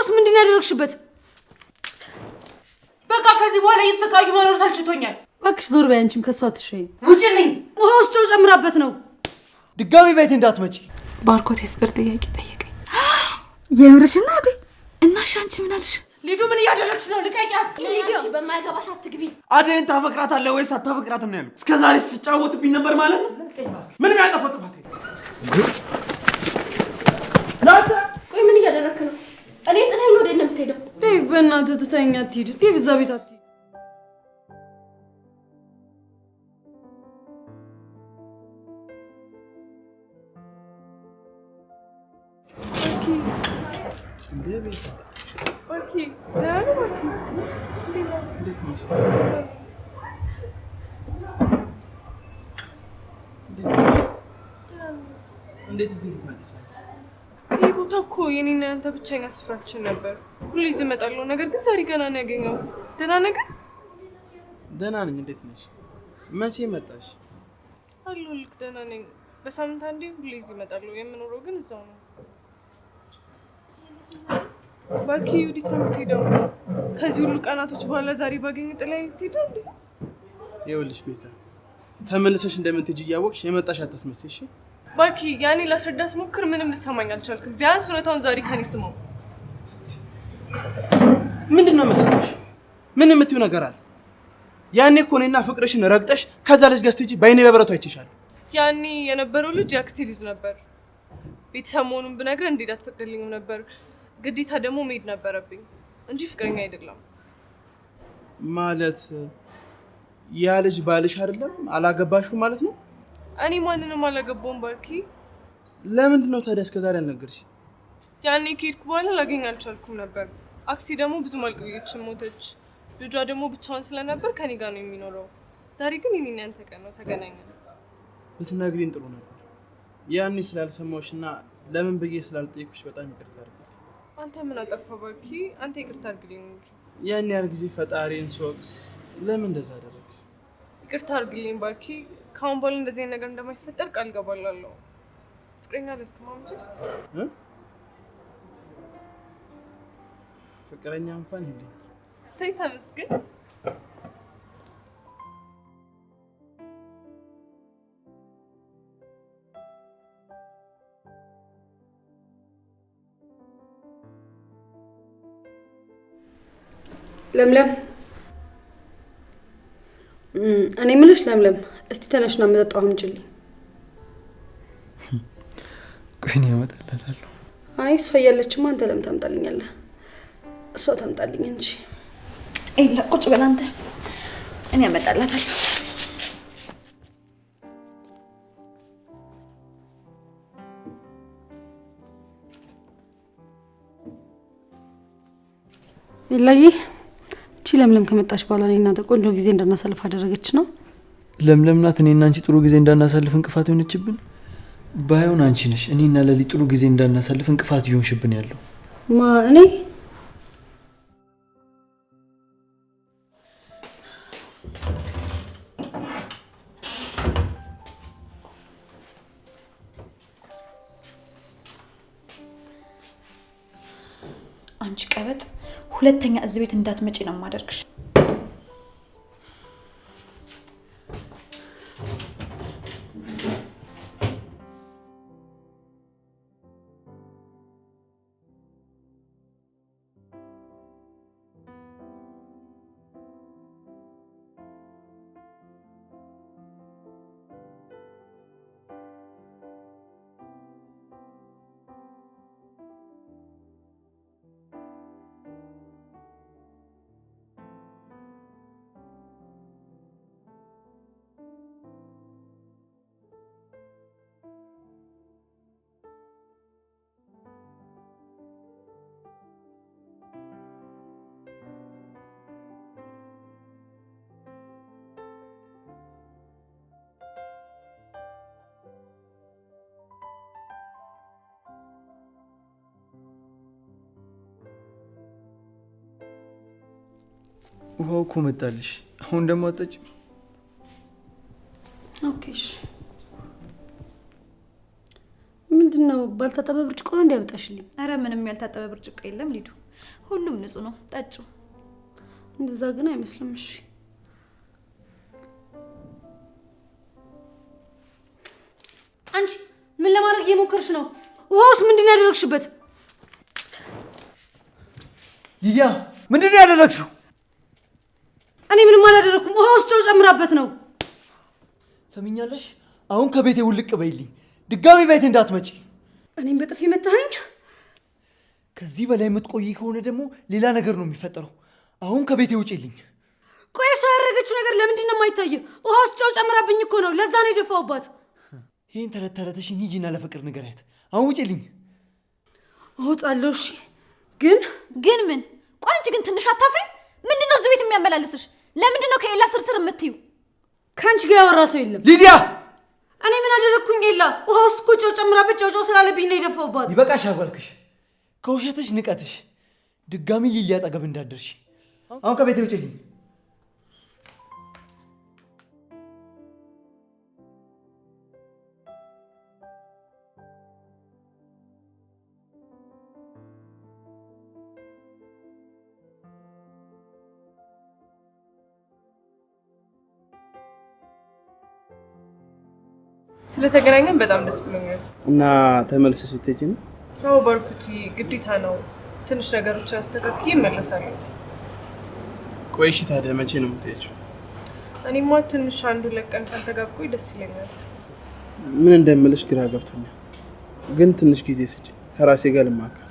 ምንድን ነው ያደረግሽበት? በቃ ከዚህ በኋላ እየተሰቃዩ መኖር ሰልችቶኛል። እባክሽ ዞር በይ፣ አንቺም ከእሷ አትሸይም። ውጭልኝ! ውሃ ውስጥ ጨው ጨምራበት ነው። ድጋሚ ቤት እንዳትመጪ። ባርኮት የፍቅር ጥያቄ ጠየቀኝ። የምርሽና አይደል? እና እሺ አንቺ ምን አልሽ? ሊዱ ምን እያደረግሽ ነው? ልቀቂያት! ሊዱ በማይገባሽ አትግቢ። አደይን ታፈቅራታለህ ወይስ አታፈቅራትም ነው ያልኩት። እስከ ዛሬ ስትጫወትብኝ ነበር ማለት ነው። ምንም ያጠፋው ጥፋት የለም። ቆይ ምን እያደረግክ ነው? እኔ ጥለኸኝ ወዴት ነው የምትሄደው? ዴቭ በእናትህ ትተኸኝ አትሂድ። ዴቭ እዛ ቤት አትሂድ። እንዴት እዚህ ልትመጪ ቻልሽ? ይህ ቦታ እኮ የኔና ያንተ ብቸኛ ስፍራችን ነበር። ሁሌ እዚህ እመጣለሁ፣ ነገር ግን ዛሬ ገና ነው ያገኘው። ደህና ነገር ደህና ነኝ። እንዴት ነሽ? መቼ መጣሽ? አለሁልህ። ደህና ነኝ። በሳምንት አንዴ ሁሌ እዚህ እመጣለሁ። የምኖረው ግን እዛው ነው። ባርኪ፣ ወዴት ነው የምትሄደው? ከዚህ ሁሉ ቀናቶች በኋላ ዛሬ ባገኝ ጥላኝ ልትሄድ ነው እንዴ? ይኸውልሽ ቤዛ፣ ተመልሰሽ እንደምትሄጂ እያወቅሽ የመጣሽ አታስመስይ። እሺ? ባርኪ፣ ያኔ ላስረዳ ስሞክር ምንም ልሰማኝ አልቻልክም። ቢያንስ እውነታውን ዛሬ ከኔ ስማው። ምንድን ነው መሰለሽ? ምን የምትይው ነገር አለ? ያኔ እኮ እኔና ፍቅርሽን ረግጠሽ ከዛ ልጅ ጋር ስትሄጂ በዓይኔ በብረቱ አይቼሻለሁ። ያኔ የነበረው ልጅ የአክስቴ ልጅ ነበር። ቤተሰብ መሆኑን ብነግርህ እንዴት አትፈቅድልኝም ነበር። ግዴታ ደግሞ መሄድ ነበረብኝ እንጂ ፍቅረኛ አይደለም። ማለት ያ ልጅ ባልሽ አይደለም? አላገባሽው ማለት ነው? እኔ ማንንም አላገባውም ባርኪ። ለምንድን ነው ታዲያ እስከዛሬ ያልነገርሽ? ያኔ ከሄድኩ በኋላ ላገኝ አልቻልኩም ነበር። አክስቴ ደግሞ ብዙም አልቆየችም፣ ሞተች። ልጇ ደግሞ ብቻውን ስለነበር ከኔ ጋር ነው የሚኖረው። ዛሬ ግን የኔና ያንተ ቀን ነው፣ ተገናኘን። ብትነግሪኝ ጥሩ ነበር። ያኔ ስላልሰማሁሽ እና ለምን ብዬ ስላልጠየኩሽ በጣም ይቅርታ አድርጊልኝ። አንተ ምን አጠፋ ባርኪ? አንተ ይቅርታ አድርግልኝ እንጂ። ያን ያህል ጊዜ ፈጣሪን ስወቅስ ለምን እንደዛ አደረግሽ? ይቅርታ አድርግልኝ ባርኪ። ከአሁን በኋላ እንደዚህ አይነት ነገር እንደማይፈጠር ቃል ገባላለሁ። ፍቅረኛ አልያዝክም? እ? ፍቅረኛ እንኳን የለኝም። እሰይ ተመስገን። ለምለም፣ እኔ የምልሽ ለምለም፣ እስቲ ተነሽና የምጠጣው አምጪልኝ። ቆይ እኔ አመጣላታለሁ። አይ እሷ እያለችማ አንተ ለምን ታምጣልኛለህ? እሷ ታምጣልኝ እንጂ። ኤላ ቁጭ በል አንተ፣ እኔ አመጣላታለሁ። ኤላዬ፣ እቺ ለምለም ከመጣች በኋላ እኔ እናንተ ቆንጆ ጊዜ እንድናሳልፍ አደረገች ነው። ለምለም ናት እኔና አንቺ ጥሩ ጊዜ እንዳናሳልፍ እንቅፋት የሆነችብን። ባይሆን አንቺ ነሽ እኔና ለሊ ጥሩ ጊዜ እንዳናሳልፍ እንቅፋት እየሆንሽብን ያለው። ማ እኔ? አንቺ ቀበጥ፣ ሁለተኛ እዚህ ቤት እንዳትመጪ ነው የማደርግሽ። ውሃው እኮ መጣልሽ። አሁን ደግሞ አጠጪም። Okay እሺ። ምንድን ነው ባልታጠበ ብርጭቆ ነው እንዲያመጣሽልኝ? አረ ምንም ያልታጠበ ብርጭቆ የለም ሊዱ። ሁሉም ንጹህ ነው፣ ጠጩ። እንደዛ ግን አይመስልም። እሺ አንቺ ምን ለማድረግ እየሞከርሽ ነው? ውሃውስ ምንድን ነው ያደረግሽበት? ሊዲያ ምንድን ነው ያደረግሽው? እኔ ምንም አላደረግኩም። ውሃ ውስጥ ጨው ጨምራበት ነው። ሰሚኛለሽ? አሁን ከቤቴ ውልቅ በይልኝ። ድጋሚ ቤቴ እንዳትመጪ። እኔም በጥፊ መታኸኝ። ከዚህ በላይ የምትቆይ ከሆነ ደግሞ ሌላ ነገር ነው የሚፈጠረው። አሁን ከቤቴ ውጪልኝ። ቆይ እሷ ያደረገችው ነገር ለምንድን ነው የማይታየው? ውሃ ውስጥ ጨው ጨምራብኝ እኮ ነው። ለዛ ነው የደፋሁባት። ይህን ተረት ተረተሽን ሂጂና ለፍቅር ንገሪያት። አሁን ውጪልኝ። እወጣለሁ። እሺ። ግን ግን ምን? ቆይ አንቺ ግን ትንሽ አታፍሪም? ምንድነው እዚህ ቤት የሚያመላልስሽ? ለምንድን ነው ከኤላ ስርስር የምትዩ? ከአንቺ ጋር ያወራ ሰው የለም። ሊዲያ እኔ ምን አደረግኩኝ? ኤላ ውሃ ውስጥ እኮ ጨው ጨምራበት ጨው ጨው ስላለብኝ ነው የደፋሁባት። ይበቃሽ አልኩሽ። ከውሸትሽ ንቀትሽ ድጋሚ ሊሊ አጠገብ እንዳትደርሺ። አሁን ከቤቴ ውጪልኝ። ስለተገናኘን በጣም ደስ ብሎኛል። እና ተመልሰሽ ስትሄጂ ነው? አዎ ባርኩቲ፣ ግዴታ ነው። ትንሽ ነገሮች አስተካክዬ እመለሳለሁ። ቆይ እሺ፣ ታዲያ መቼ ነው የምትሄጂው? እኔማ ትንሽ አንዱ ለቀን ካንተ ጋር ብቆይ ደስ ይለኛል። ምን እንደምልሽ ግራ ገብቶኛል፣ ግን ትንሽ ጊዜ ስጪ፣ ከራሴ ጋር ልማከር።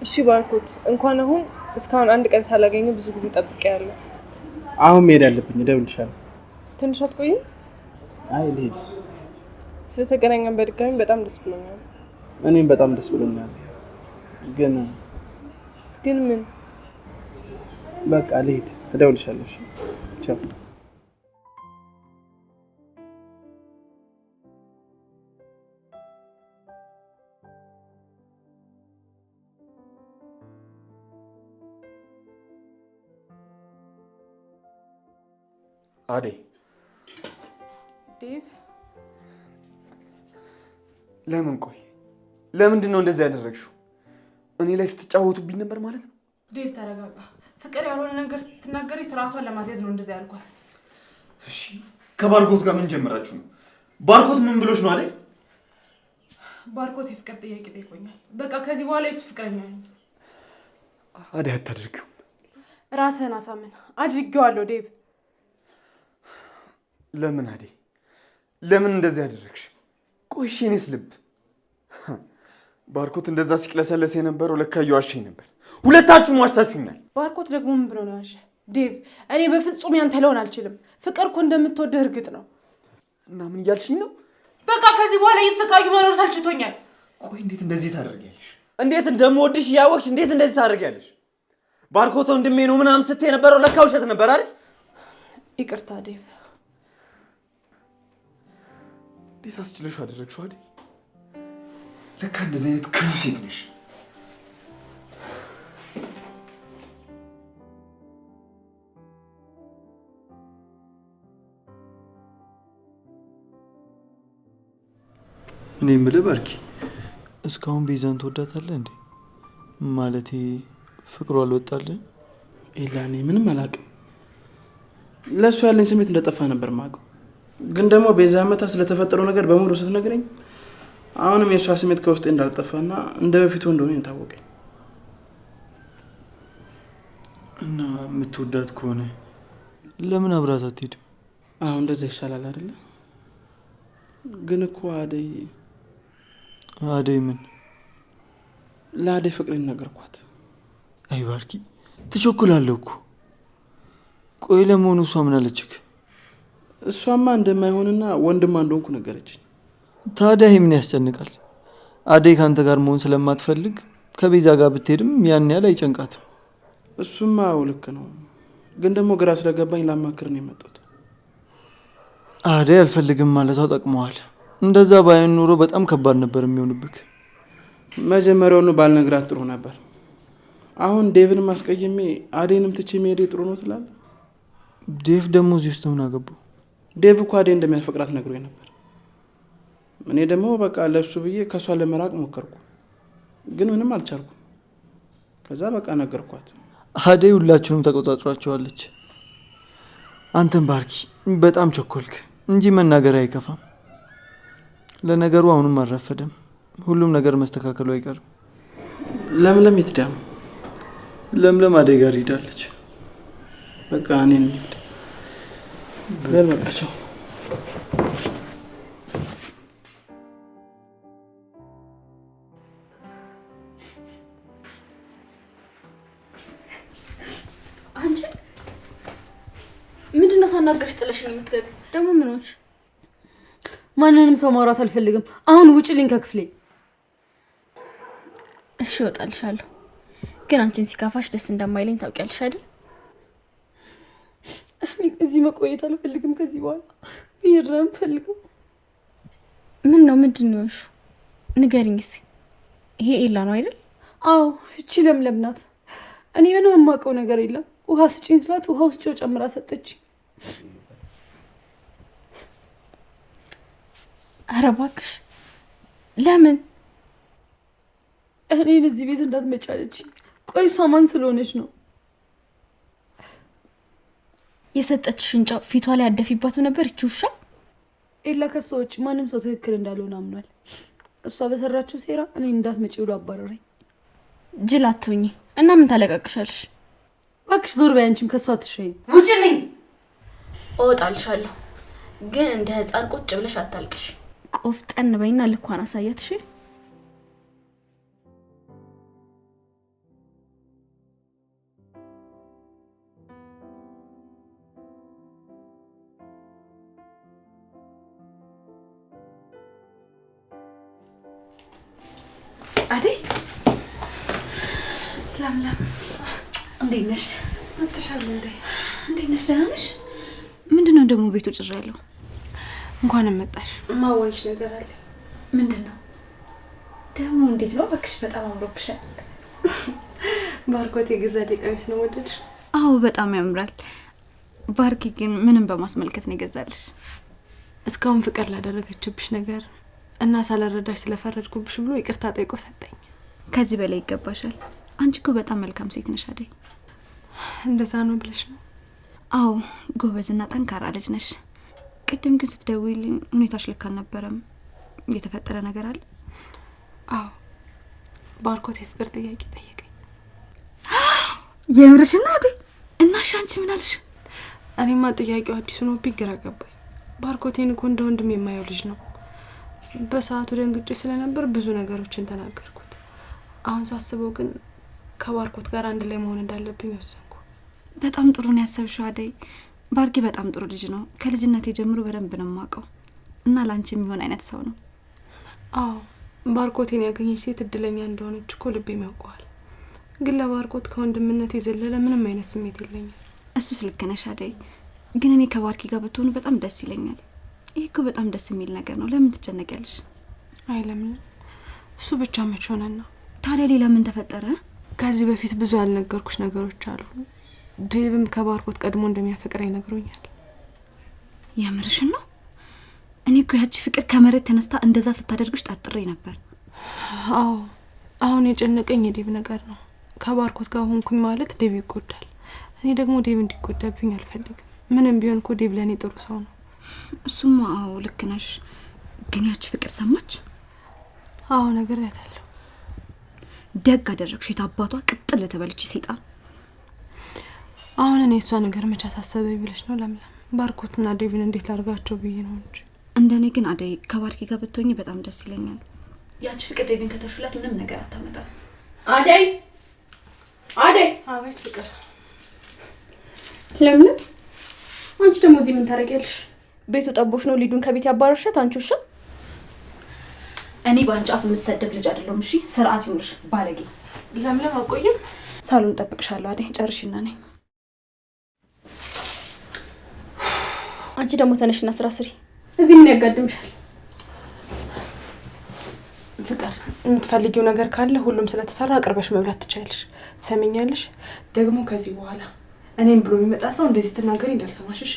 እሺ ባርኮት፣ እንኳን አሁን እስካሁን አንድ ቀን ሳላገኘው ብዙ ጊዜ ጠብቄያለሁ። አሁን መሄድ አለብኝ፣ እደውልልሻለሁ። ትንሽ አትቆይም? አይ ልሂድ። ስለተገናኘን በድጋሚ በጣም ደስ ብሎኛል። እኔም በጣም ደስ ብሎኛል። ግን ግን ምን? በቃ ልሂድ፣ እደውልልሻለሁ። እሺ፣ ቻው። አደይ ዴቭ ለምን ቆይ ለምንድን ነው እንደዚህ ያደረግሽው? እኔ ላይ ስትጫወቱብኝ ነበር ማለት ነው? ዴቭ ተረጋጋ። ፍቅር ያልሆነ ነገር ስትናገሪ ስርዓቷን ለማስያዝ ነው እንደዚያ ያልኳት። እሺ ከባርኮት ጋር ምን ጀምራችሁ ነው? ባርኮት ምን ብሎሽ ነው አደይ? ባርኮት የፍቅር ጥያቄ ጠይቆኛል። በቃ ከዚህ በኋላ የሱ ፍቅረኛ ነኝ። አደይ አታድርጊውም። ራስህን አሳምን። አድርጌዋለሁ ዴቭ። ለምን አደይ ለምን እንደዚህ ያደረግሽ? ቆይ እሺ የእኔስ ልብ ባርኮት እንደዛ ሲቅለሰለስ የነበረው ለካ እየዋሸኝ ነበር። ሁለታችሁም ዋሽታችሁኛል። ባርኮት ደግሞ ምን ብሎ ነው ያሸ? ዴቭ እኔ በፍጹም ያንተ ልሆን አልችልም። ፍቅር እኮ እንደምትወድህ እርግጥ ነው። እና ምን እያልሽኝ ነው? በቃ ከዚህ በኋላ እየተሰቃዩ መኖር ሰልችቶኛል። ቆይ እንዴት እንደዚህ ታደርጊያለሽ? እንዴት እንደምወድሽ እያወቅሽ እንዴት እንደዚህ ታደርጊያለሽ? ባርኮት ወንድሜ ነው ምናምን ስትይ የነበረው ለካ ውሸት ነበር አይደል? ይቅርታ ዴቭ። እንዴት አስችለሽ አደረግሽው አይደል? ለካ እንደዚህ አይነት ክፉ ሴት ነሽ። እኔ የምልህ ባርኪ፣ እስካሁን ቤዛን ትወዳታለህ እንዴ? ማለቴ ፍቅሯ አልወጣልህ? ኤላ እኔ ምንም አላውቅም። ለእሱ ያለኝ ስሜት እንደጠፋ ነበር የማውቀው። ግን ደግሞ ቤዛ መታ ስለተፈጠረው ነገር በሙሉ ስትነግረኝ አሁንም የእሷ ስሜት ከውስጤ እንዳልጠፋና እንደ በፊቱ እንደሆነ የታወቀኝ። እና የምትወዳት ከሆነ ለምን አብራት አትሄድም? አዎ እንደዛ ይሻላል አይደለ? ግን እኮ አደይ አደይ ምን? ለአደይ ፍቅሬን ነገርኳት። አይ ባርኪ ትቸኩላለህ እኮ። ቆይ ለመሆኑ እሷ ምን አለችክ? እሷማ እንደማይሆንና ወንድማ እንደሆንኩ ነገረችኝ። ታዲያ ይሄ ምን ያስጨንቃል? አደይ ከአንተ ጋር መሆን ስለማትፈልግ ከቤዛ ጋር ብትሄድም ያን ያህል አይጨንቃትም። እሱማ አዎ ልክ ነው። ግን ደግሞ ግራ ስለገባኝ ላማክር ነው የመጣሁት። አደይ አልፈልግም ማለቷ ጠቅመዋል። እንደዛ ባይሆን ኖሮ በጣም ከባድ ነበር የሚሆንብክ። መጀመሪያውኑ ባልነግራት ጥሩ ነበር። አሁን ዴቭንም አስቀይሜ አደይንም ትቼ መሄዴ ጥሩ ነው ትላለህ? ዴቭ ደግሞ እዚህ ውስጥ ምን አገባው? ዴቭ እኮ አደይ እንደሚያፈቅራት ነግሮኝ ነበር። እኔ ደግሞ በቃ ለእሱ ብዬ ከእሷ ለመራቅ ሞከርኩ፣ ግን ምንም አልቻልኩም። ከዛ በቃ ነገርኳት። አደይ ሁላችሁንም ተቆጣጥሯቸዋለች። አንተም ባርኪ በጣም ቸኮልክ እንጂ መናገር አይከፋም። ለነገሩ አሁንም አልረፈደም። ሁሉም ነገር መስተካከሉ አይቀርም። ለምለም የት ሄዳ? ለምለም አደይ ጋር ሄዳለች። በቃ እኔ እንሂድ። በል በቃ ቻው። አንቺ ምንድን ነው ሳናግርሽ ጥለሽኝ የምትገቢው? ደግሞ ምን ሆንሽ? ማንንም ሰው ማውራት አልፈልግም። አሁን ውጭልኝ ከክፍሌ። እሺ እወጣልሻለሁ፣ ግን አንቺን ሲካፋሽ ደስ እንደማይለኝ ታውቂያለሽ አይደል? እኔ እዚህ መቆየት አልፈልግም። ከዚህ በኋላ መሄድ ነው የምፈልገው። ምን ነው ምንድን ነው የሆንሽው? ንገሪኝ እስኪ። ይሄ ኤላ ነው አይደል? አዎ እቺ ለምለም ናት። እኔ ምንም የማውቀው ነገር የለም። ውሃ ስጪኝ ስላት ውሃ ውስጥ ጨው ጨምራ ሰጠችኝ። ኧረ እባክሽ ለምን? እኔን እዚህ ቤት እንዳትመጪ አለችኝ። ቆይ እሷ ማን ስለሆነች ነው? የሰጠችሽን ጨው ፊቷ ላይ አደፊባትም ነበር ይቺ ውሻ። ኤላ ከሷ ውጭ ማንም ሰው ትክክል እንዳልሆነ አምኗል። እሷ በሰራችው ሴራ እኔን እንዳትመጪ ብሎ አባረረኝ። ጅል አትሁኚ እና ምን ታለቃቅሻለሽ? እባክሽ ዞር በይ አንቺም ከሷ አትሸይም። ውጭልኝ። እወጣልሻለሁ፣ ግን እንደ ሕፃን ቁጭ ብለሽ አታልቅሽ። ቆፍጠን በይና ልኳን አሳያት። እሺ አደይ ለምለም እንዴት ነሽ? መጥተሻል እንዴ? እንዴት ነሽ? ደህና ነሽ? ምንድነው ደግሞ ቤቱ ጭር ያለው? እንኳንም መጣሽ። ማዋይሽ ነገር አለ። ምንድን ነው ደግሞ? እንዴት ነው እባክሽ? በጣም አምሮብሻል። ባርኮት የገዛልኝ ቀሚስ ነው፣ ወደድሽ? አዎ በጣም ያምራል። ባርኪ ግን ምንም በማስመልከት ነው የገዛልሽ? እስካሁን ፍቅር ላደረገችብሽ ነገር እና ሳላረዳሽ ስለፈረድኩብሽ ብሎ ይቅርታ ጠይቆ ሰጠኝ። ከዚህ በላይ ይገባሻል። አንቺ እኮ በጣም መልካም ሴት ነሽ አደይ። እንደዛ ነው ብለሽ ነው? አዎ ጎበዝና ጠንካራ ልጅ ነሽ። ቅድም ግን ስትደውይልኝ ሁኔታሽ ልክ አልነበረም። የተፈጠረ ነገር አለ? አዎ ባርኮት የፍቅር ጥያቄ ጠየቀኝ። የምርሽን ነው አደይ? እና እሺ አንቺ ምን አልሽ? እኔማ ጥያቄው አዲስ ሆኖብኝ ግራ ገባኝ። ባርኮቴን እኮ እንደ ወንድም የማየው ልጅ ነው። በሰዓቱ ደንግጬ ስለነበር ብዙ ነገሮችን ተናገርኩት። አሁን ሳስበው ግን ከባርኮት ጋር አንድ ላይ መሆን እንዳለብኝ ወሰንኩ። በጣም ጥሩ ነው ያሰብሽው አደይ። ባርኪ በጣም ጥሩ ልጅ ነው። ከልጅነቴ ጀምሮ በደንብ ነው የማውቀው እና ለአንቺ የሚሆን አይነት ሰው ነው። አዎ ባርኮቴን ያገኘች ሴት እድለኛ እንደሆነች እኮ ልቤም ያውቀዋል። ግን ለባርኮት ከወንድምነት የዘለለ ምንም አይነት ስሜት የለኝም። እሱስ ልክ ነሽ አደይ። ግን እኔ ከባርኪ ጋር ብትሆኑ በጣም ደስ ይለኛል። ይህ እኮ በጣም ደስ የሚል ነገር ነው። ለምን ትጨነቂያለሽ? አይ ለምን እሱ ብቻ መች ሆነና። ታዲያ ሌላ ምን ተፈጠረ? ከዚህ በፊት ብዙ ያልነገርኩሽ ነገሮች አሉ። ዴቭም ከባርኮት ቀድሞ እንደሚያፈቅረኝ ነግሮኛል። የምርሽን ነው? እኔ እኮ ያቺ ፍቅር ከመሬት ተነስታ እንደዛ ስታደርግሽ ጠርጥሬ ነበር። አዎ አሁን የጨነቀኝ የዴቭ ነገር ነው። ከባርኮት ጋር ሆንኩኝ ማለት ዴቭ ይጎዳል። እኔ ደግሞ ዴቭ እንዲጎዳብኝ አልፈልግም። ምንም ቢሆን እኮ ዴቭ ለእኔ ጥሩ ሰው ነው። እሱማ አዎ ልክ ነሽ። ግን ያቺ ፍቅር ሰማች? አዎ ነግሬያታለሁ። ደግ አደረግሽ። የታባቷ ቅጥል ለተበልች ሰይጣን። አሁን እኔ እሷ ነገር መች አሳሰበኝ ብለሽ ነው ለምለም? ባርኮትና ዴቪን እንዴት ላርጋቸው ብዬ ነው እንጂ። እንደኔ ግን አደይ ከባርኪ ጋር ብትሆኚ በጣም ደስ ይለኛል። ያቺ ፍቅር ዴቪን ከተሹላት ምንም ነገር አታመጣም። አደይ አደይ! አቤት ፍቅር። ለምለም አንቺ ደግሞ እዚህ ምን ታደርጊያለሽ? ቤቱ ጠቦሽ ነው ሊዱን ከቤት ያባረርሻት አንቺ ውሻ። እኔ በአንቺ አፍ የምሰደብ ልጅ አይደለሁም። እሺ ስርዓት ይኑርሽ ባለጌ። ለምለም አቆይም። ሳሎን ጠብቅሻለሁ አደይ። ጨርሽና ነኝ። አንቺ ደግሞ ተነሽና ስራ ስሪ። እዚህ ምን ያጋድምሻል? ፍቅር የምትፈልጊው ነገር ካለ ሁሉም ስለተሰራ አቅርበሽ መብላት ትችያለሽ። ትሰሚኛለሽ? ደግሞ ከዚህ በኋላ እኔም ብሎ የሚመጣ ሰው እንደዚህ ትናገሪ እንዳልሰማሽ እሺ?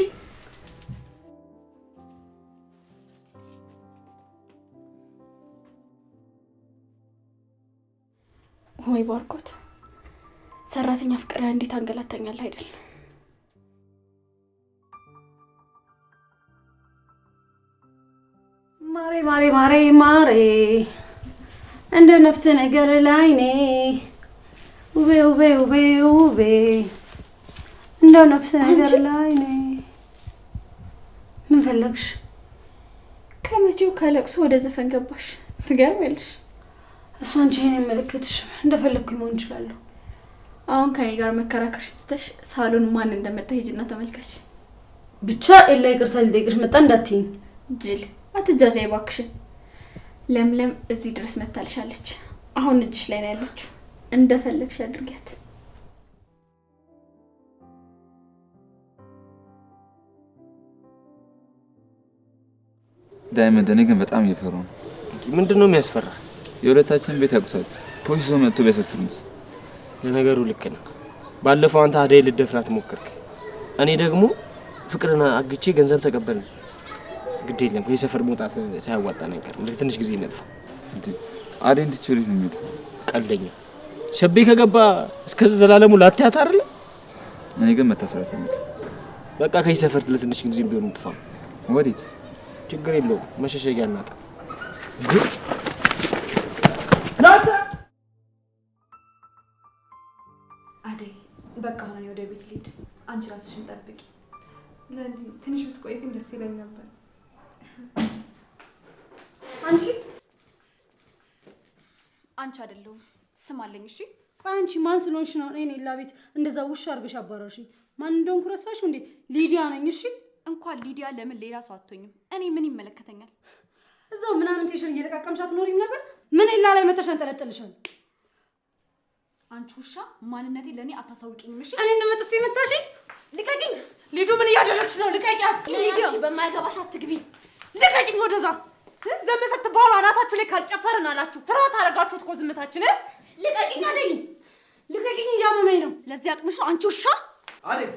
ወይ ባርኮት፣ ሰራተኛ ፍቅርህ እንዴት አንገላታኛለህ አይደል? ማሬ ማሬ ማሬ ማሬ እንደ ነፍስ ነገር ላይ ኔ ውቤ ውቤ ውቤ ውቤ እንደው ነፍስ ነገር ላይ ኔ። ምን ፈለግሽ? ከመቼው ከለቅሶ ወደ ዘፈን ገባሽ? ትገርሚያለሽ። እሱ አንቺ ይሄን አይመለከትሽም። እንደፈለግኩኝ መሆን እችላለሁ። አሁን ከኔ ጋር መከራከርሽ ትተሽ ሳሎን ማን እንደመጣ ሂጂና ተመልከች። ብቻ ኤላ ይቅርታ ሊጠይቅሽ መጣ እንዳትይኝ። ጅል አትጃጃይ እባክሽን። ለምለም እዚህ ድረስ መታልሻለች። አሁን እጅሽ ላይ ነው ያለችው። እንደፈለግሽ አድርጊያት። ዳይመንድ፣ እኔ ግን በጣም እየፈራሁ ነው። ምንድን ነው የሚያስፈራ? የሁለታችንን ቤት ያውቁታል። ፖሊስ ይዞ መጥቶ ቢያሳስሩንስ? ለነገሩ ልክ ነህ። ባለፈው አንተ አደይ ልደፍራት ሞከርክ። እኔ ደግሞ ፍቅርን አግቼ ገንዘብ ተቀበልን። ግድ የለም ከዚህ ሰፈር መውጣት ሳያዋጣን አይቀርም። ለትንሽ ጊዜ እንጥፋ። አደይን ትቼ ወዴት ነው የምሄደው? ቀልደኛ ሸቤ ከገባ እስከ ዘላለሙ ላትያት አይደለ? እኔ ግን መታሰር አልፈልግም። በቃ ከዚህ ሰፈር ለትንሽ ጊዜ ቢሆን እንጥፋ። ወዴት? ችግር የለውም መሸሸጊያ እናጣ። አደይ በቃ አሁን እኔ ወደ ቤት ልሂድ። አንቺ ራስሽን ጠብቂ። ለሊ ትንሽ ብትቆይ ግን ደስ ይለኝ ነበር። አንቺ አንቺ አይደለሁም ስም አለኝ። እሺ ቆይ አንቺ ማን ስለሆንሽ ነው እኔን ኤላ ቤት እንደዛ ውሻ አድርገሽ አባረርሽኝ? ማን እንደሆንኩ ረሳሽው እንዴ? ሊዲያ ነኝ። እሺ እንኳን ሊዲያ ለምን ሌላ ሰው አትሆኝም? እኔ ምን ይመለከተኛል? እዛው ምናምን ቴሽን እየለቃቀምሽ አትኖሪም ነበር? ምን ኤላ ላይ መተሽ አንጠለጥልሻል? አንቺ ውሻ ማንነቴ ለኔ አታሳውቂኝም። እሺ እኔን ነው መጥፌ መታሽኝ? ልቀቂኝ! ሊዱ ምን እያደረግሽ ነው? ልቀቂያት! ሊዲያ በማያገባሽ አትግቢ። ልቀቂኝ! ወደዛ ዘመን ስትባሉ አናታችሁ ላይ ካልጨፈርን አላችሁ። ፍርሃት አደረጋችሁት እኮ ዝምታችን። ልቀቂኝ አለኝ። ልቀቂኝ፣ እያመመኝ ነው። ለዚህ አቅምሽ ነው አንቺ ውሻ። አደይ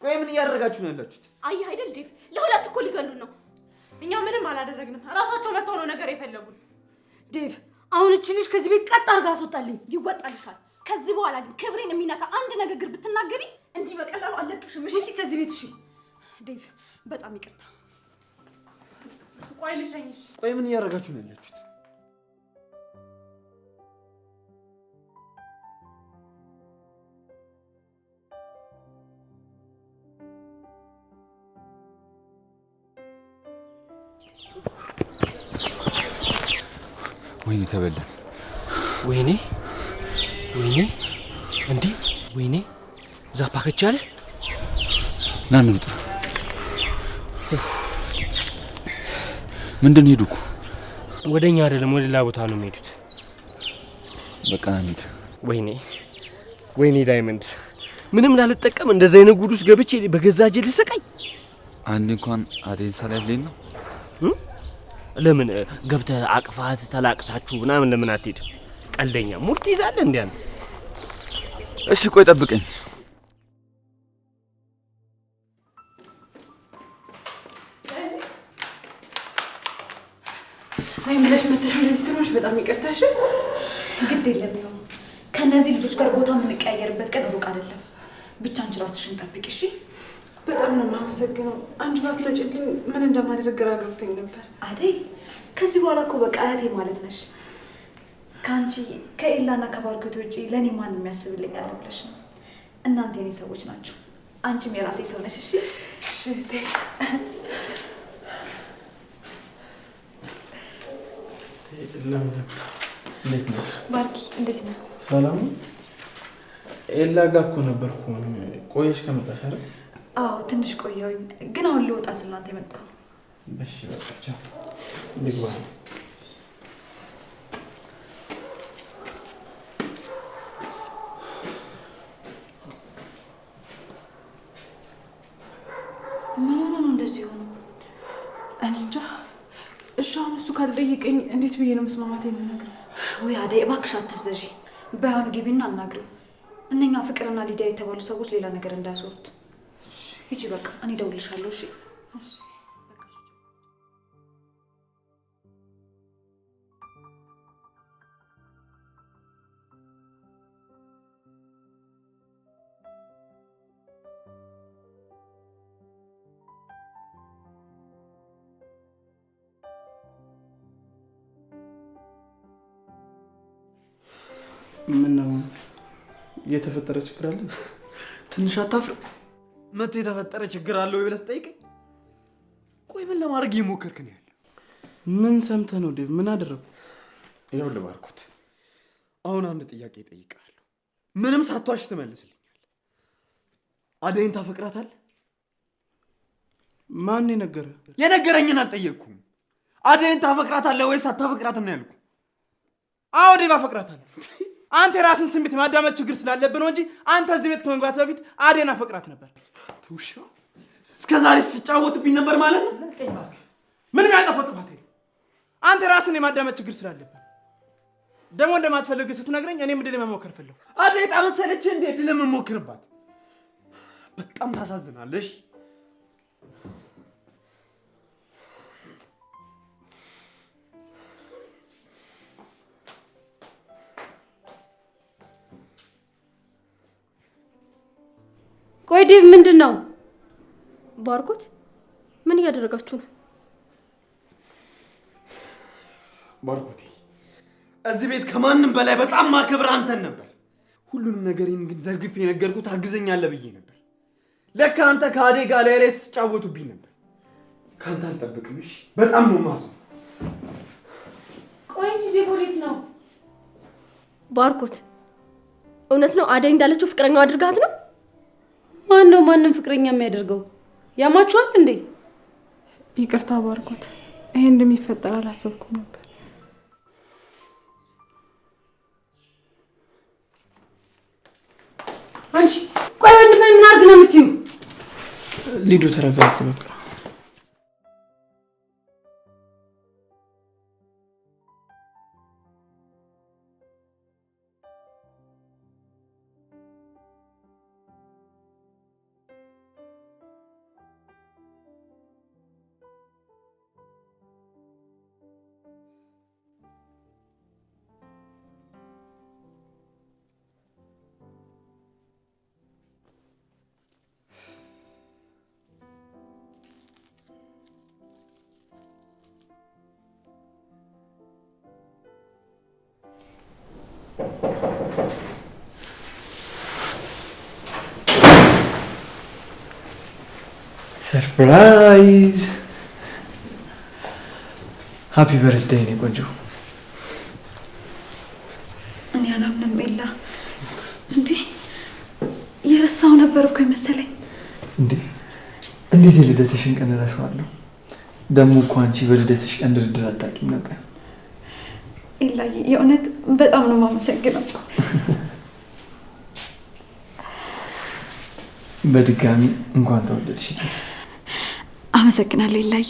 ቆይ ምን እያደረጋችሁ ነው ያላችሁት? አየህ አይደል ዴቭ፣ ለሁለት እኮ ሊገሉን ነው። እኛ ምንም አላደረግንም። ራሳቸው መጥተው ነው ነገር የፈለጉን። ዴቭ አሁን እቺ ልጅ ከዚህ ቤት ቀጥ አድርጋ አስወጣልኝ። ይወጣልሻል። ከዚህ በኋላ ግን ክብሬን የሚነካ አንድ ንግግር ብትናገሪ እንዲህ በቀላሉ አለቅሽም። እሺ ውጪ ከዚህ ቤት። እሺ ዴቭ በጣም ይቅርታ። ቆይ ልሸኝሽ። ቆይ ምን እያደረጋችሁ ነው ያላችሁት? ወይኔ ተበላን። ወይኔ ወይኔ እንዴ ወይኔ ዛፓ ከቻለ ና እንውጣ። ምንድን ሄዱ እኮ? ወደኛ አይደለም ወደ ሌላ ቦታ ነው የሚሄዱት። በቃ ና እንሂድ። ወይኔ ወይኔ ዳይመንድ ምንም ላልጠቀም እንደዛ አይነት ጉድ ውስጥ ገብቼ በገዛ እጄ ልሰቃይ። አንድ እንኳን አደይን ሳላያት ልሄድ ነው። ለምን ገብተህ አቅፋት ተላቅሳችሁ ምናምን ለምን አትሄድም? ቀልደኛ ሙድ ትይዛለህ እንዴ አንተ? እሺ ቆይ ጠብቀኝ። ናይ ብለሽ መተሽ እንደዚህ ስለሆንሽ በጣም ይቅርታሽ። ግድ የለም ይኸው ከነዚህ ልጆች ጋር ቦታ የምንቀያየርበት ቀን ሩቅ አይደለም። ብቻ አንቺ ራስሽን ጠብቂ እሺ። በጣም ነው የማመሰግነው። አንቺ ባትመጪልኝ ምን እንደማደርግ ግራ ገብቶኝ ነበር። አደይ ከዚህ በኋላ እኮ በቃ እህቴ ማለት ነሽ። ከአንቺ ከኤላና ከባርኮት ውጪ ለእኔ ማን የሚያስብልኝ አለ ብለሽ ነው? እናንተ የኔ ሰዎች ናችሁ። አንቺም የራሴ ሰው ነሽ። እሺ እሺ እህቴ። ለምለም እንዴት ነሽ? ባርኪ እንዴት ነህ? ሰላም ነው። ኤላ ጋር እኮ ነበርኩ። ቆየሽ ከመጣሽ አይደል? አዎ ትንሽ ቆየሁኝ፣ ግን አሁን ልወጣ ስል ነው አንተ የመጣኸው። እሺ በቃ ቻው፣ ልግባ። ምን ሆኖ ነው እንደዚህ የሆነው? እኔ እንጃ። እሺ አሁን እሱ ካልጠየቀኝ እንዴት ብዬ ነው መስማማት የምነግረው? ውይ አደይ እባክሽ አትፍዘዢ። ባይሆን ግቢና አናግሪው። እነኛ ፍቅርና ሊዲያ የተባሉ ሰዎች ሌላ ነገር እንዳያስወሩት። ሂጂ በቃ እኔ እደውልልሻለሁ። እሺ ምን ነው የተፈጠረ ችግር አለ? ትንሽ አታፍርም? መጥቶ የተፈጠረ ችግር አለ ወይ ብለህ ትጠይቀኝ? ቆይ ምን ለማድረግ እየሞከርክ ነው ያለው? ምን ሰምተህ ነው ዴቭ? ምን አደረግኩ? ይኸውልህ ባርኮት፣ አሁን አንድ ጥያቄ እጠይቅሃለሁ። ምንም ሳትዋሽ ትመልስልኛለህ። አደይን ታፈቅራታለህ? ማን የነገረህ? የነገረኝን አልጠየቅኩም። አደይን ታፈቅራታለህ ወይስ አታፈቅራትም ነው ያልኩህ። አዎ ዴቭ፣ አፈቅራታለሁ። አንተ የራስን ስሜት ማዳመጥ ችግር ስላለብህ ነው እንጂ አንተ እዚህ ቤት ከመግባት በፊት አደይን አፈቅራት ነበር። ውሻ፣ እስከ ዛሬ ስትጫወትብኝ ነበር ማለት ነው? ምንም ያጠፋው ጥፋት የለም። አንተ የራስን የማዳመጥ ችግር ስላለብህ ደግሞ እንደማትፈልግ ስትነግረኝ እኔም እድል መሞከር ፈለኩ። አደይ ጣመሰለች እንዴ እድል የምሞክርባት? በጣም ታሳዝናለሽ። ቆይ ዴቭ፣ ምንድን ነው? ባርኮት፣ ምን እያደረጋችሁ ነው? ባርኮቴ፣ እዚህ ቤት ከማንም በላይ በጣም ማከብር አንተን ነበር። ሁሉንም ነገሬን ግን ዘርግፌ የነገርኩህ ታግዘኛለህ ብዬ ነበር። ለካ አንተ ከአደይ ጋር ላይ ላይ ስትጫወቱብኝ ነበር። ከአንተ አልጠብቅም። እሺ፣ በጣም ነው የማዝነው። ቆይ እንጂ ዴቭ ወዴት ነው? ባርኮት፣ እውነት ነው አደይ እንዳለችው ፍቅረኛው አድርጋት ነው? ማን ነው ማንም ፍቅረኛ የሚያደርገው? ያማችኋል እንዴ? ይቅርታ ባርኮት፣ ይሄ እንደሚፈጠር አላሰብኩም ነበር። አንቺ ቆይ ወንድሜ ምን አድርግ ነው የምትይው? ሊዱ ተረጋጊ በቃ። Surprise! Happy birthday የኔ ቆንጆ። እኔ አላምንም ኤላ። እንዴ የረሳው ነበር እኮ የመሰለኝ። እንዴ እንዴት የልደትሽን ቀን እረሳዋለሁ? ደግሞ እኮ አንቺ በልደትሽ ቀን ድርድር አታውቂም ነበር። ኤላ የእውነት በጣም ነው የማመሰግነው። በድጋሚ እንኳን ተወለድሽ። አመሰግናለሁ ኤላዬ።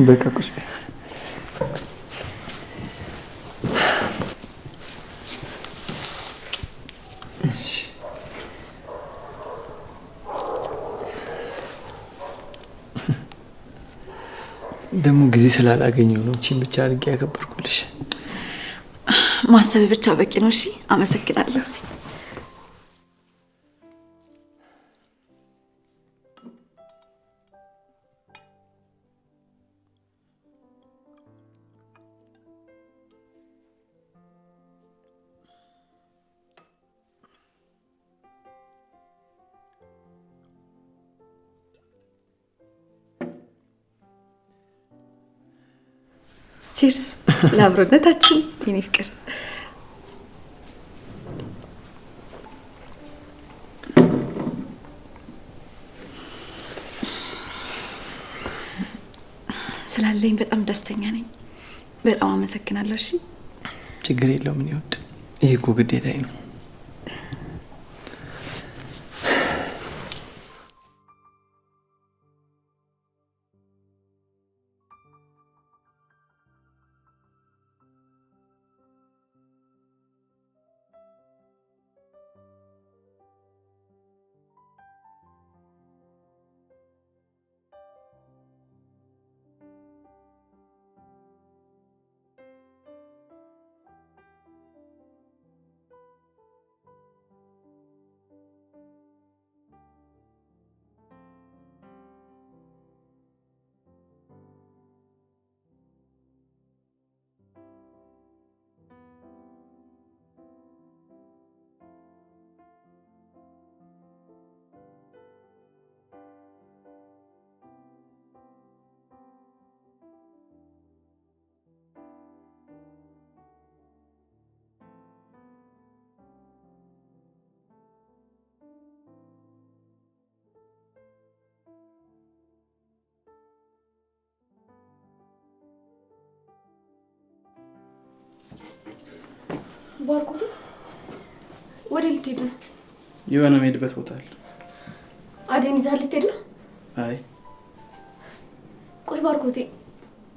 በቃ ቁጭ በይ። ደግሞ ጊዜ ስላላገኘሁ ነው እቺን ብቻ አድርጌ ያከበርኩልሽ። ማሰብ ብቻ በቂ ነው። እሺ አመሰግናለሁ። Cheers ለአብሮነታችን የኔ ፍቅር። ስላለኝ በጣም ደስተኛ ነኝ። በጣም አመሰግናለሁ። እሺ ችግር የለውም። እኔ ወድ ይሄ እኮ ግዴታዬ ነው። ባርኮቴ ወደ ልትሄድ ነው? የሆነ የምሄድበት ቦታ አለ። አደይን ይዘህ ልትሄድ ነው? አይ ቆይ ባርኮቴ፣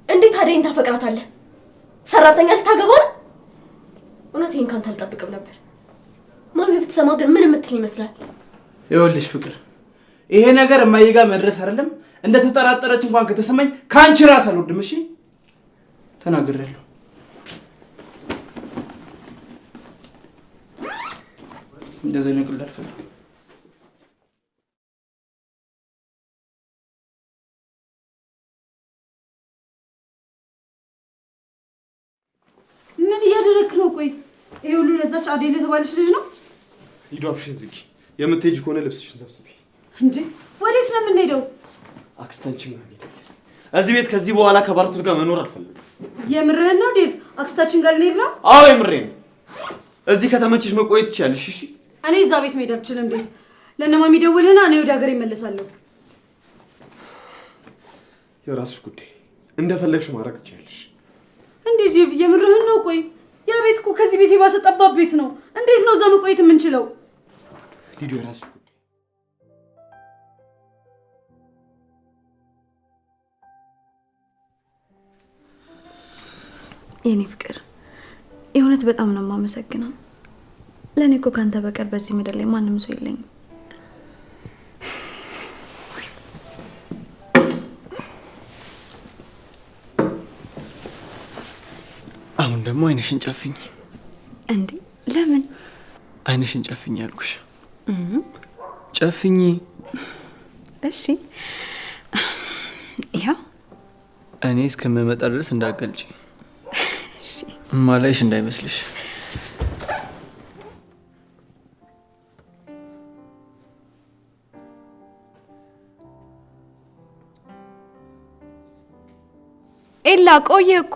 እንዴት አደይን ታፈቅራታለህ? ሰራተኛ ልታገባ ነው? እውነት ይሄን ካንተ አልጠብቅም ነበር። ማሚ ብትሰማ ግን ምን የምትል ይመስላል? ይኸውልሽ ፍቅር፣ ይሄ ነገር እማዬ ጋር መድረስ አይደለም እንደተጠራጠረች እንኳን ከተሰማኝ ከአንቺ ራስ አልወርድም። እሺ ተናግሬያለሁ። እንደዚህ ነው ቅልል አልፈልግም። ምን እያደረክ ነው? ቆይ ይሄ ሁሉ ለዛች አደይ ለተባለች ልጅ ነው? ሂዱ፣ አፍሽን ዝጊ። የምትሄጂ ከሆነ ልብስሽን ሰብስቢ። እንዴ ወዴት ነው የምንሄደው? አክስታችን ጋር እንሄዳለን። እዚህ ቤት ከዚህ በኋላ ከባርኩት ጋር መኖር አልፈልግም። የምርህን ነው ዴቭ? አክስታችን ጋር ልንሄድ ነው? አዎ የምሬን ነው። እዚህ ከተመቸሽ መቆየት ትችያለሽ። እሺ እኔ እዛ ቤት መሄድ አልችልም ዴቭ። ለእነማሚ ደውልና እኔ ወደ ሀገር እመለሳለሁ። የራስሽ ጉዳይ፣ እንደፈለግሽ ማድረግ ትችያለሽ። እንዴ ዴቭ የምርህን ነው? ቆይ ያ ቤት እኮ ከዚህ ቤት የባሰ ጠባብ ቤት ነው። እንዴት ነው እዛ መቆየት የምንችለው? ሊዱ የራስሽ ጉዳይ። የኔ ፍቅር የእውነት በጣም ነው የማመሰግነው። ለእኔ እኮ ካንተ በቀር በዚህ ምድር ላይ ማንም ሰው የለኝም። አሁን ደግሞ አይንሽን ጨፍኝ። እንዴ ለምን? አይንሽን ጨፍኝ ያልኩሽ። ጨፍኝ። እሺ ይኸው። እኔ እስከምመጣ ድረስ እንዳትገልጪ። እሺ። ማላይሽ እንዳይመስልሽ። ኤላ ቆየህ እኮ።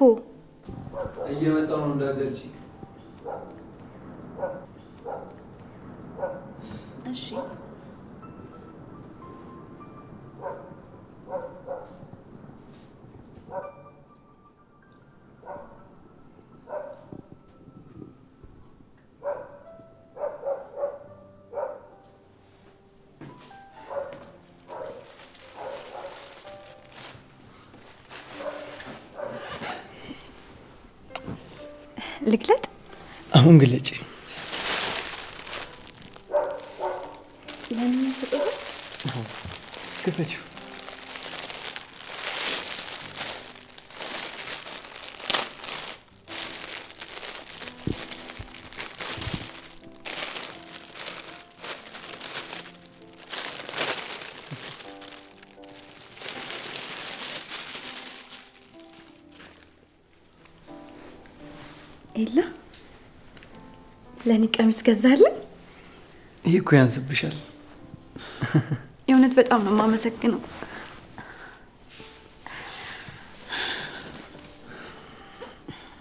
እየመጣሁ ነው፣ እንዳትገልጪ። እሺ ልግለጥ? አሁን ግለጪ። ለምን ስጦታ? ክፈችው። ኤላ ለእኔ ቀሚስ ገዛልኝ። ይህ እኮ ያንስብሻል። የእውነት በጣም ነው የማመሰግነው።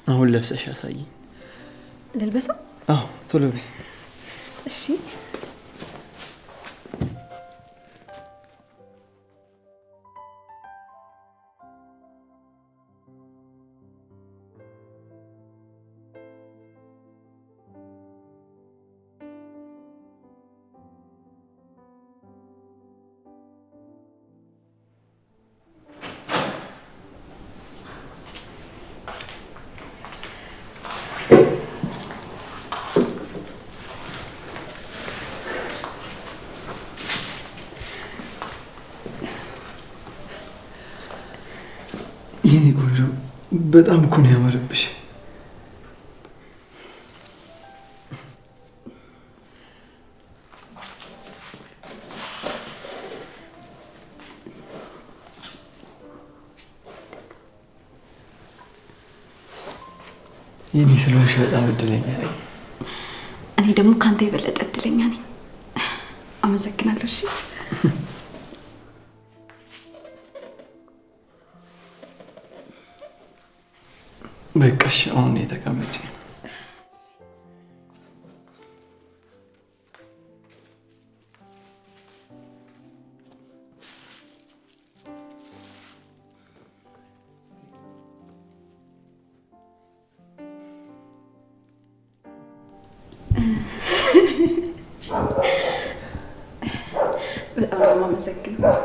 አሁን ለብሰሽ አሳይኝ። ልልበሰው? አዎ ቶሎ በይ። እሺ የኔ ቆንጆ በጣም እኮ ነው ያማረብሽ። የኔ ስለሆንሽ በጣም እድለኛ ነኝ። እኔ ደግሞ ካንተ የበለጠ እድለኛ ነኝ። አመሰግናለሁ። እሺ በቃሽ፣ አሁን የተቀመጭ። በጣም ነው የማመሰግነው።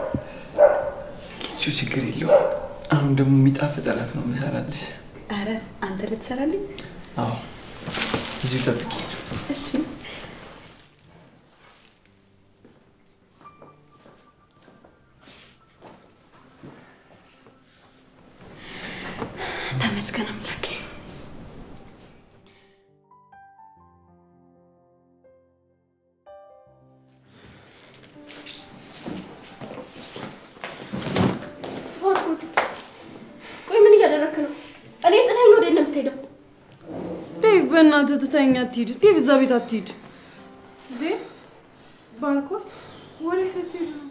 እሱ ችግር የለውም። አሁን ደግሞ የሚጣፍጥ እራት ነው የምሰራልሽ። አረ አንተ ልትሰራልኝ? አዎ፣ እዚሁ ጠብቂ። እሺ። ተመስገን አምላኬ። ባርኮት፣ ቆይ ምን እያደረክ ነው? እኔ ጥለኸኝ ወዴት ነው የምትሄደው? ዴቭ በእናትህ ትተኸኝ አትሂድ። ዴቭ እዛ ቤት አትሂድ። ባርኮት ወዴት ልትሄድ ነው?